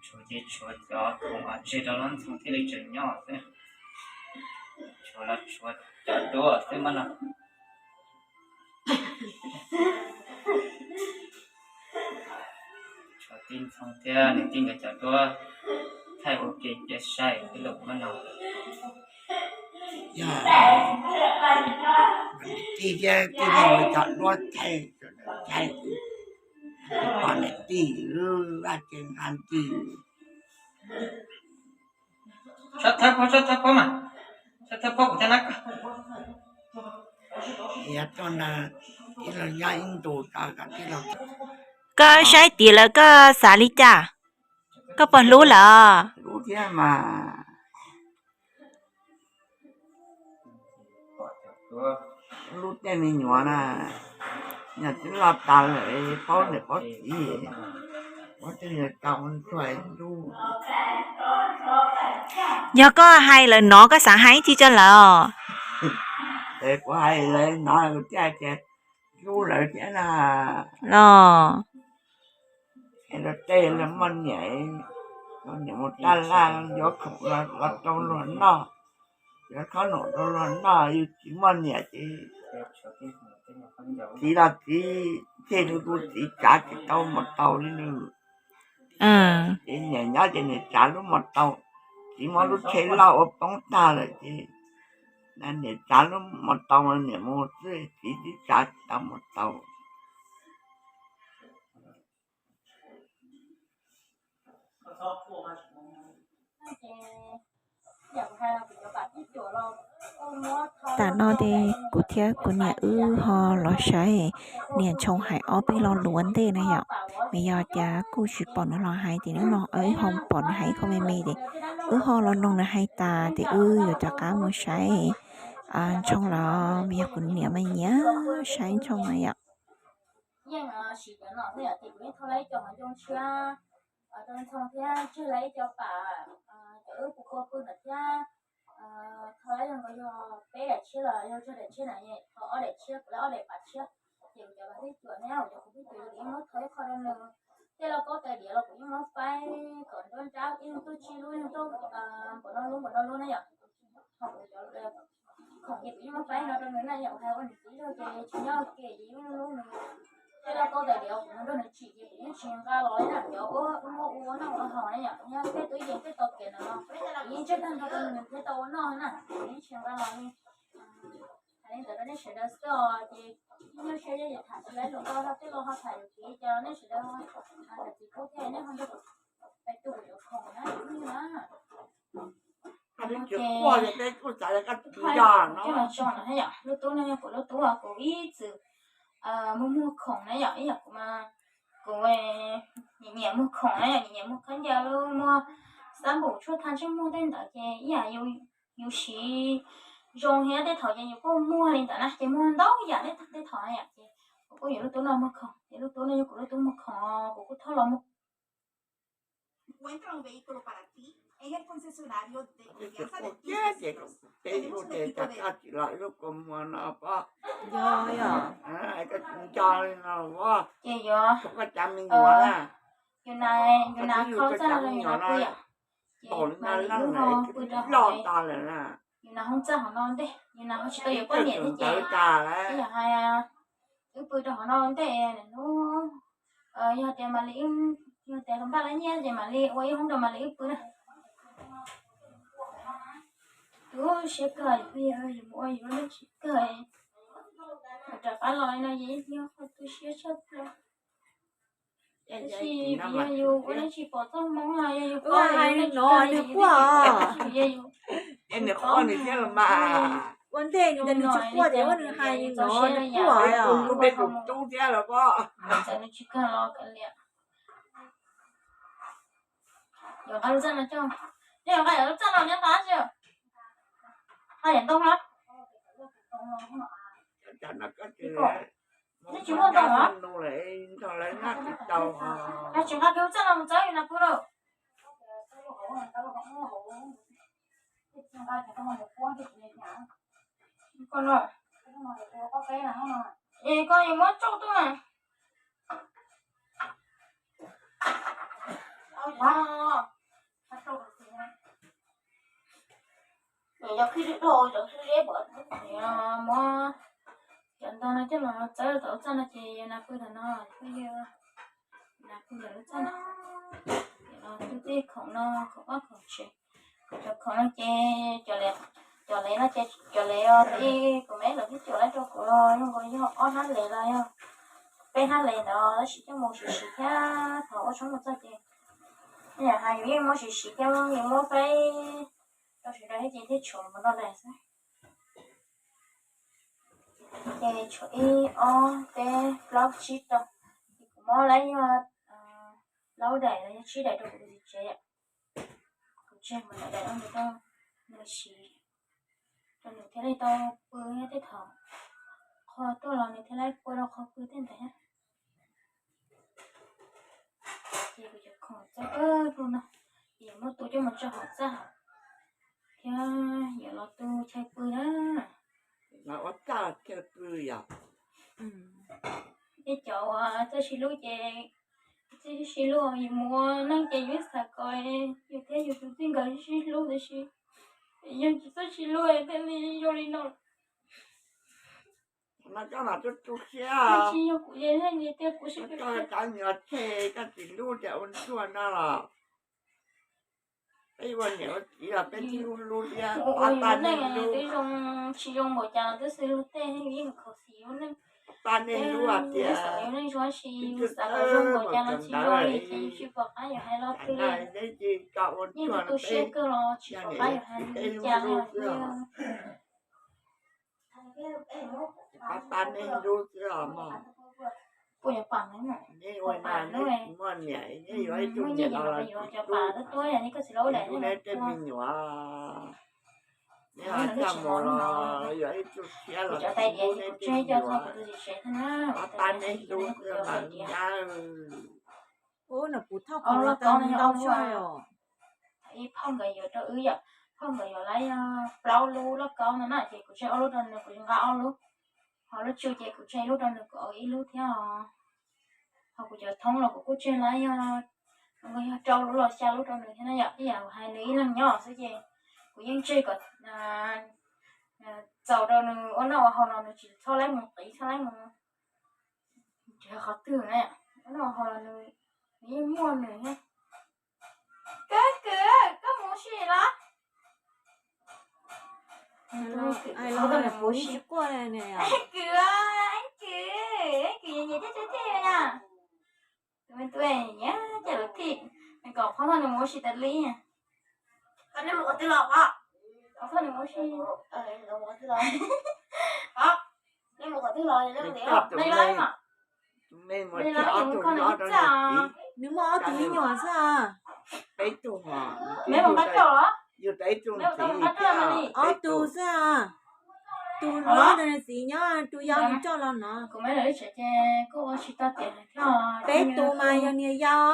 Tshuav ces tshuav cov khoom tseg rau lub ntxhoo thiaj li tseem nyob xwb. Tshuav los tshuav cov duab xwb mas no. Tshuav tij ntxhoo thiab nws tij nkawd cov duab thaij ua ke cia saib tej lus mas no. Yog tij thiab tij nkawd cov duab thaij, thaij pom niam tij, vaj tsev nqa tij. Txhob thawb pob, txhob thawb pob mas, txhob thawb pob kuv thiaj nab koj. Tij los nyob ib ntus tso kom tij los. Koj saib tiav lawm koj xav li cas? Koj puas hlub lawm? Hlub thiab mas. Hlub tej me nyuam na, yog twb loj tas lawm paub niam paub txiv, muab tej yawg tau ntsuag hlub. Yog koj hais lawv nov koj xav hais tsi rau lawv? Es kuv hais lawv nov kuv thiaj hais tias hlub lawv thiab na. Los es luag tej luag muaj niam, niam mus taj laj yuav khoom los rau luag noj, yuav khob noom rau luag noj, yus tsis muaj niam ces txiv los txiv, tej nws kuj txiv tsav tsis tau mus tau li nws. Ces niam nyob ces niam tsav lub mus tau, txiv muab lub tsheb loj ua poob tag lawm ces niam tsav lub mus tau, niam mus xwb txiv twb tsav tsis tau mus tau. Tam no ces kuv thiab kuv niam wb ho los saib niam Ntxhoo hais ob peb lo lus ua ntej na yom. Vim yog cas kuj tsis pom nws los hais ces hnub no wb ho pom nws hais ib qho me me ces wb ho los noog nws hais tas ces wb yuav rov qab mus saib Ntxhoo los vim yog kuv niam mas nyiam saib Ntxhoo na yom. Yeej siv cov no xwb yom, ces kuv yeej thauj lawv ib co hauv ncoo tshiab rau Ntxhoo thiab tseg lawv ib co pam, cov wb puas kua pw ntawd thiab. Thauj lawv yog nkaus yog peb daim tshiab los yog tsawg daim tshiab na, thauj ob daim tshiab, kuv lawv ob daim pam tshiab. Ces kuv cov pam twb cuam thiab, kuv cov qhov twb cuam ces kuv yeej muab thauj ib qho rau nws. Tej lauj kaub tais diav los kuv yeej muab faib kom nruab nrab ib leeg tuaj tsib lub, ib leeg tuaj npaum no lub npaum no lub na yom. Ho kuv cov khoom ces kuv yeej muab faib no rau nws na yom, hais ua nws txiv zog ces tsis nyob ua ke ces yeej lub nws. Tej lauj kaub tais diav kuv muab nrog nws tsim ces kuv yeej tsis nqa los li na, cov uab muab ua noj ua haus na yom, nyob peb tub yees peb tau kev ntawd no, kuv yeej tseg tag nrho rau nws thiaj tau ua noj na, kuv yeej tsis nqa los li. Hais li ntawd rau nej sawv daws xwb os, ces nyuaj siab ces tham tsis laib lus ntau, tej laus ho tham yuam kev, ces nej sawv daws txiv kub thiab nej ho nrog peb tu kuv cov khoom na, ib hnub na. Ces kuv tso no yom, lub tub no yog kuv lub tub, kuv ib txwm muag muag khoom na yom, ib yam kuv mas kuv nyiam nyiam muag khoom na yom, nyiam nyiam muag khaub ncaws, muag xab npum tshuaj tha ntsej muag tej ntawd ces ib yam yus siv zoo thiab tej thaum ces yus kuj muag li ntawd na, ces muag ntau yam tej thaum na yom, ces kuv kuj yuav lub tub no muag khoom, ces lub tub no yog kuv lub tub muag khoom, kuv kuj thauj los muag. Ces kuv teb lub teb tas kaj tsis los lub kua muag no pob. Yog, yog. Koj tsis nco li no pob. Ces yuav, koj cov me nyuam na, yus nas, yus nas khau txaj no los yus nas pw yom. Ces mam li wb ho pw rau hauv, yus nas hoob txaj hauv no ntej, yus nas ho tsis tau yuav poj niam thiab ces ib yam hais wb pw rau hauv no ntej hnub, yog tias mam li, yog tias npaj lawv nyiaj ces mam li ua ib hoob rau mam li wb pw na. Tus siab kawg, yus ua yus lub neej tsis kawg, rov qab los li no ces yus tu siab tshaj plaws. Tab sis yog yus ua neej tsis pom txoj hmoo los yog yus pom hais li no nws quaj os. Ua ntej nws tias nws tsis quaj ces ua nws hais li no nws quaj os. Txawm nws tsis kawg los kav liam. Yuav nqa lub txaj no coj, nej yuav nqa lub txaj no neb nqa tsi? Nqa yam ntoo na. Nej tsis muaj ntoo los? Tsis nqa kiag lub txaj no mus txawb yus nas pw lawm. Es koj yuav muab tsauj tuaj na. Muab cov ntoo no coj los txawb tau lub txaj no ces yog nas pw ntawm no, yog nas pw ntawm lub txaj no. Ces los tu tej khoom no, khoom vaj khoom tsev. Cov khoom no ces cov lev no ces cov lev os, kuv me lawv twb coj los rau kuv los yog nkaus yog ob hnab lev los yog peb hnab lev ntawd, tab sis coj mus siv siv thiab thaum ua tshoob mus txog ces yam hais yus yeej muab siv siv thiab, yus muab faib rau sawv daws thiab ces thiaj tshuav mus tau daim xwb. Ces tshuav ib ob peb plaub tsib rau, ces kuv muab lawv yog plaub daim los yog tsib daim rau kuv tus txiv tsev. Kuv tseg mus daim rau nws, nws siv, rau nws thiaj li tau pw thiab tej thaum qhua tuaj los nws thiaj li pua rau qhov pw tej ntawd thiab. Ces kuv cov khoom txawb kawg nkaus no, ces yuav muab tu coj mus tso hauv txaj thiab yuav los tu chaw pw na. Los ua txaj chaw pw yom. Tej cov uas txawj sib hlub ces txawj sib hlub, yus mus ua neej ces yus xav kom yus thiab yus tus txij nkawm sib hlub tab sis yog tsis txawj sib hlub thiaj li zoo li no. No coj los tu tu siab, tsis yog kuv yeej tias kuv sib hlub, koj tsis hlub ces ua ntsuag no los. Peb ua niam ua txiv los peb twb hlub hlub thiab, ua tag neeg hlub. Twb zoo, tsis zoo npaum cas los twb xwb hlub tej yeej khuv xim lub neej. Tag neeg hlub tias xav yus neej zoo, tab sis yus xav kom zoo npaum cas los tsis zoo li ces yus tsis pom qab yuav hais lo twg li. Yeej tu siab kawg los tsis pom qab yuav hais li cas li os. Pab pab neb hlub xwb os mog. Puas yuav pam ne? Neb ua na, neb muaj niam, neb yuav ib tug niam los los tsis hlub, tsis hlub neb tej me nyuam. Neb ho coj mus los yuav ib tug tshiab los tsis hlub neb tej me nyuam. Pab pab neb hlub xwb mas nyab. Ub, no kuv thauj qhov los tau ntau zog os. Ib phauj nkawd yuav rau wb yom, phauj nkawd yuav lawv yog plaub lub lauj kaub no na, ces kuv tseg ob lub rau nws, kuv nqa ob lub. Ho lub tsu ces kuv tseg ib lub rau nws, kuv ib lub thiab os. Ho kuv cov thoob los kuv kuj tseg lawv yog, yog rau lub los xya lub rau nws thiab na yom, ib yam hais nws ib leeg nyob xwb ces kuv yeej tseg kom txaus rau nws ua noj ua haus los nws tsis txhob laib mus qiv txhob laib mus nrhiav qhov twg na, ua noj ua haus los nws yeej muaj nws thiab. Kab kwv, koj mus ua si los? Kwv, kwv, kwv, nyiam nyiam caj caj thiaj na. Tus me tub nyiam caj lawv thij, nws kom phob thoj nws mus ua si tas li. Phob thoj nws mus ua si. Nws muaj ob tug me nyuam xwb os. Ob tug xwb os. Tus hlob ntawd nws txiv nyob, tus yau nws coj los no. Peb tus mas yog niag yau.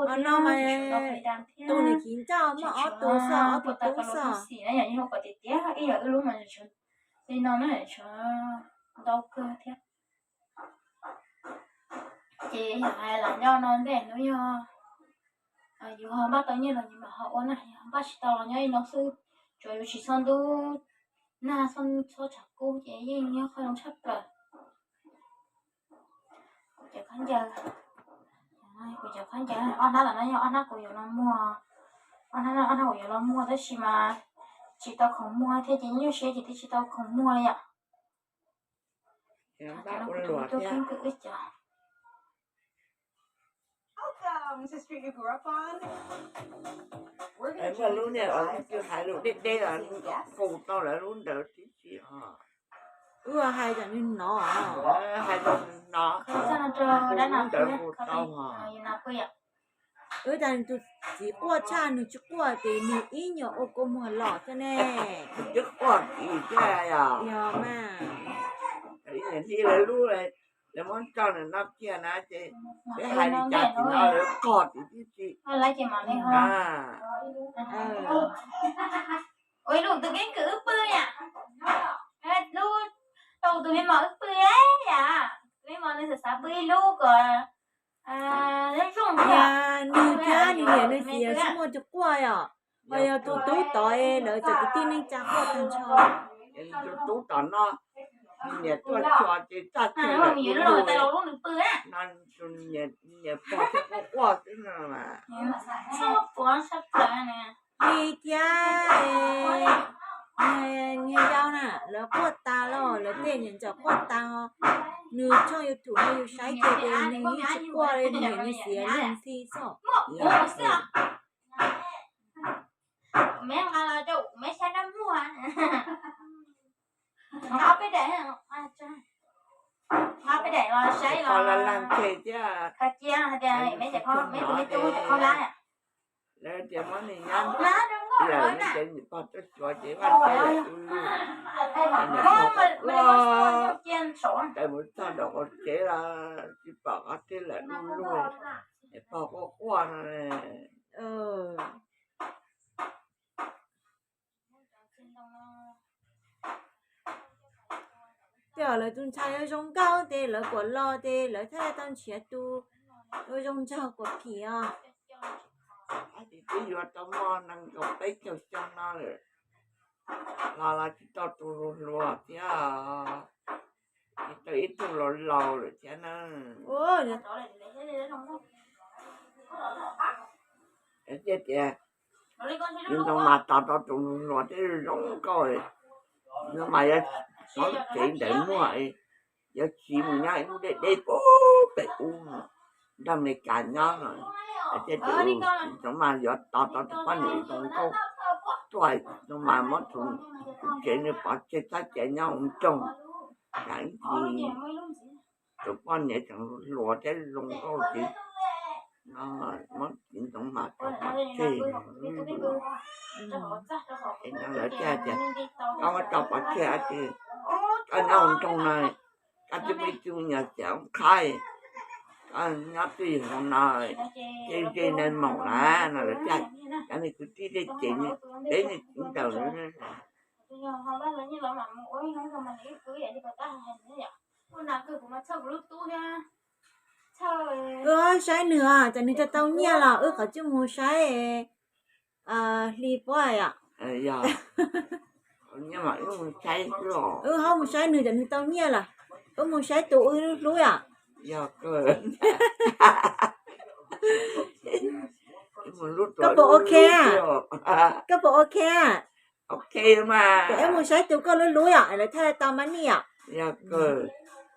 Ho no mas tus nws txiv ncauj muaj ob tus xwb, ob tug tub xwb. Li no na, ntau kawg thiab. Ces yog hais lam nyob no ntej hnub yog yus ho npaj tau nyiaj los yus mam ho ua na, yog npaj tsis tau los nyob li no xwb, tsuas yus tsis txhob ntub nag txhob tshav kub ces yeej nyob qhov zoo tshaj plaws. Kuv cov khaub ncaws, kuv cov khaub ncaws ob hnab ntawm no yog ob hnab kuv yuav los muag, ob hnab no ob hnab kuv yuav los muag tab sis mas tsis tau khoom muag thiab ces nyuaj siab ces twb tsis tau khoom muag li yom. Cov no kuv tus me tub keeb kwm wb cov. Muaj lub niag uas leej twg hais lus deb deb los kuj tau lawv lub ntawd tib si os. Wb hais kom nws hnov, hais kom nws hnov, lub ntawd kuj tau os. Wb tas nws tus txiv quaj tshaj, nws tsis quaj ces nws ib nyuag ua kua muag los thiab ne. Twb quaj kiag thiab yog. Yog mas. Li lawv lub, lawv muab tso nws no kiag na ces peb hais li cas tim no lawv qog tim tib si. Ua ib lub tus keeb kwm wb pw yam, lub tau tus me mos wb pw yam, tus me mos nws xav xav pw ib lub kom Niag nws thiab nws niam nws txiv tsis muaj tus quaj yom, ho yog tus tub tod lawv cov kwv tij neej tsa quaj tag nrho. Tus tub tom no, nws niam tuaj tso ces txaj txag lawm, nws niam pog thiaj quaj quaj xwb no. Li thiab, niag yau na lawv quaj tas los lawv tej niam ntxawm quaj tas, nws tshooj YouTube no yus saib kiag ces nws yeej tsis quaj li, nws niam nws txiv luag ntxhi xwb. Laj laj ntse thiab. Lawv tias muab nws nyab lawm no ces niam pog tuaj xyuas ces vaj tsev lawm du lug. Niam pog quaj quaj, tawm mus txog nram qhov tsev los tsis pom qhov twg lawm du lug. Niam pog quaj quaj no. Tej zaum lawv tus ntxhais yuav zoo nkauj ces lawv kuam los ces lawv thiaj tau nrhiav tus uas zoo nraug kuam phim os. Twb yuav tau muaj nees nkaum peb caug xyoo no lawm los los tsis tau tus hluas thiab, tsis tau ib tug laus laus lawm thiab na. Thiaj tias, tus ntxoov mas tos tau tus hluas thiab zoo nkauj, tus ntxoov mas yuav tsev ntawd muaj, yuav tsiv mus nyob ib lub deb deb pem ub, nrog Amelikas nyob no. Thiaj tias tus ntxoov mas yuav tos tau tus poj niam zoo nkauj tuaj, tus ntxoov mas muab tus tsev nws pov tseg txhob cia nyob hauv nroog, ib tus poj niam tseem hluas thiab zoo nkauj ces muab tus ntxoov mas tso pov tseg. Es lawv thiaj tias, koj muab tso pov tseg dab tsi? Koj nyob hauv nroog no, koj twb muaj ib tug me nyuam xeem qhaib, koj nyob twj ywm hauv no, ces ze neeg maum na no lawv thiaj, cov niag kwv tij dej ces peb niag txiv ntawd. Wb saib nws os, tam nws tau tau nyiaj los wb qhov tsis mus saib hli puab yom. Wb ho mus saib nws, tam nws tau nyiaj lawm, wb mus saib tus wb hlub yom. Koj puas ok? Koj puas ok? Ces wb mus saib tus koj hlub hlub yom, lawv thiaj tau mab nij yom.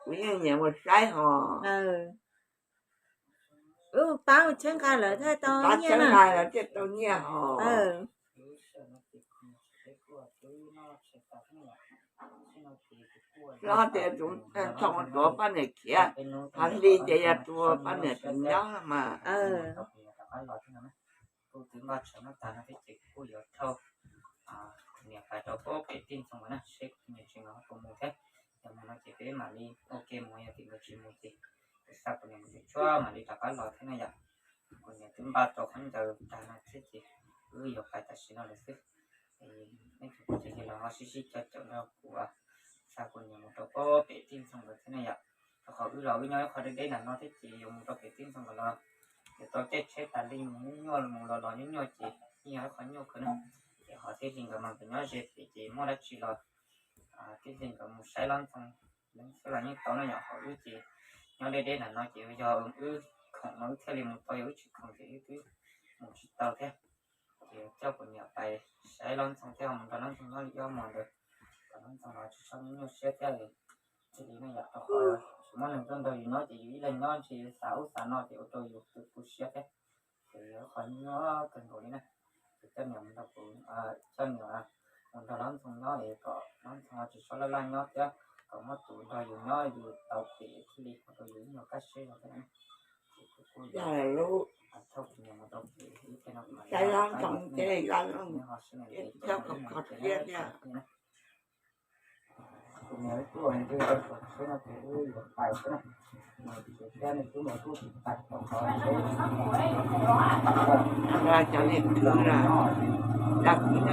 Kuv yeej nyiam mus saib hos. Wb mus pab mus tshawb nqa lawv thiaj tau nyiaj na. Lawv thiaj tau nyiaj hos. Hlob tias tus txhob mus tuav poj niam khiav, ho hli ces yog tus poj niam tus nyob mas. Kuv twb npaj tsawv no tas no thiab ces kuv kuj yuav thauj kuv niam pais rau pem tij Ntxoov Mas na, seb kuv niam tseem los puas mus thiab. Yog mus no ces peb mam li ua ke mus, yog tias nkawd tsis mus ces kuv xa kuv niam mus tsuag tsuag mam li rov qab los thiab na yom. Kuv niam twb npaj tau khaub ncaws tas no thiab ces wb yuav pais tam sim no lawm xwb. Nej tus phooj ywg los ho sib sib caw caum nrog kuv xa kuv niam mus rau pem tij Ntxoov Mas thiab na yom. Rau qhov wb los wb nyob ib qho deb deb nram no thiab ces yuav mus rau pem tij Ntxoov Mas los yuav tau caij tsheb tas li, mus nyuaj nyuaj, mus los los nyuaj nyuaj ces yeej yog ib qho nyuaj kawg na. Ces ho tij Hli nkawd mas nkawd nyob ze pem ces muaj dab tsi los tij Hli nkawd mus saib Lob Ntxoo xwb los yeej tau na yom. Ho wb ces nyob deb deb nram no ces yog wb khoom no wb thiaj li mus tau, yog wb tsis khoom ces wb twb mus tsis tau thiab. Ces coj kuv niam pais saib Lob Ntxoo thiab ho mus nrog Lob Ntxoo nyob li ob hmos ntawd, kom Lob Ntxoo los tsis txhob nyuaj siab thiab. Thiaj li nej yom, rau qhov tsis muaj neeg tuaj nrog yus nyob ces yus ib leeg nyob ntshe yus xav ub xav no ces ua rau yus tu siab thiab. Ces yog qhov nyuaj kawg nkaus li na. Ces coj niam mus nrog kuv, coj niam mus nrog Lob Ntxoo nyob es kom Lob Ntxoo tsis txhob laj laj nyob thiab kom muaj tus nrog yus nyob yus tau pem thiaj li ua rau yus ib nyuag kaj siab zog thiab na. Ces kuv kuj yog thauj kuv niam mus rau pem ib pliag no kuv mam li los pab yus thiab. Nej ho sib ntsib dua ib hmos ib pliag na. Kuv niam wb tuaj nws twb yog ua suav tsheb no ces wb yuav pais xwb na. Nws tsis thiab nws twb mus tub tsis pais tom qhov tsheb. Cov niag kwv na, cov kwv no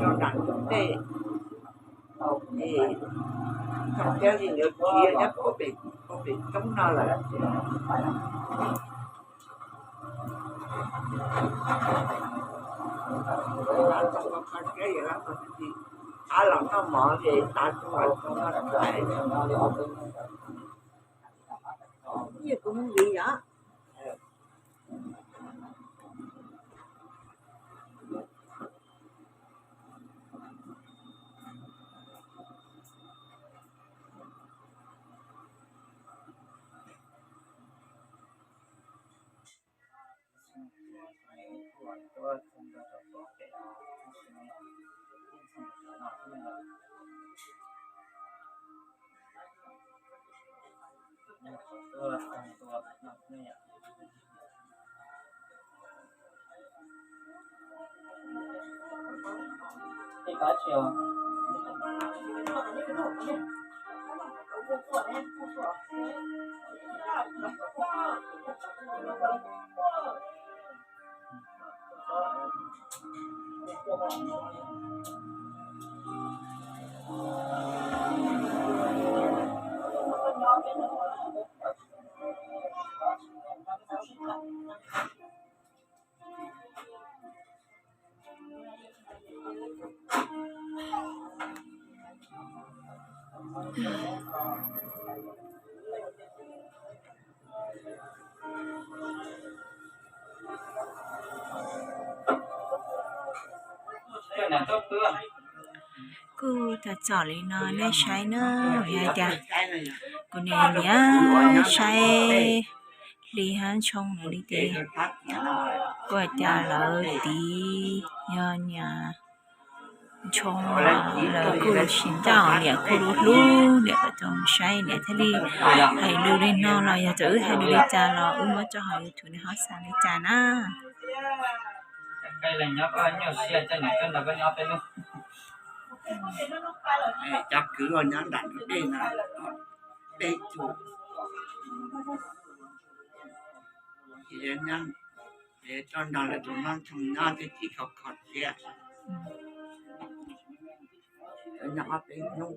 rau nram ntug dej, es thaum thiab li nkawd khiav nyob puag pem, puag pem roob no lawm. Kuj txom txom li no nej saib na, yog tias kuv niam nyiam saib hli hab ntshoo no li ces kuj hais tias lawv tiv yog niam ntshoo, lawv kuj tsis ncaj, niam kuj hlub, niam kom tau saib niam thiaj li hais lus li no los yog tias wb hais lus li cas los wb muab tso hauv YouTube nej ho xav li cas na. Cov kwv nyob nram dej no, dej tsum, ces rau nrog lawv tus no ntshoo nyob twb tsis khov kho thiab. Nyob ob peb hnub.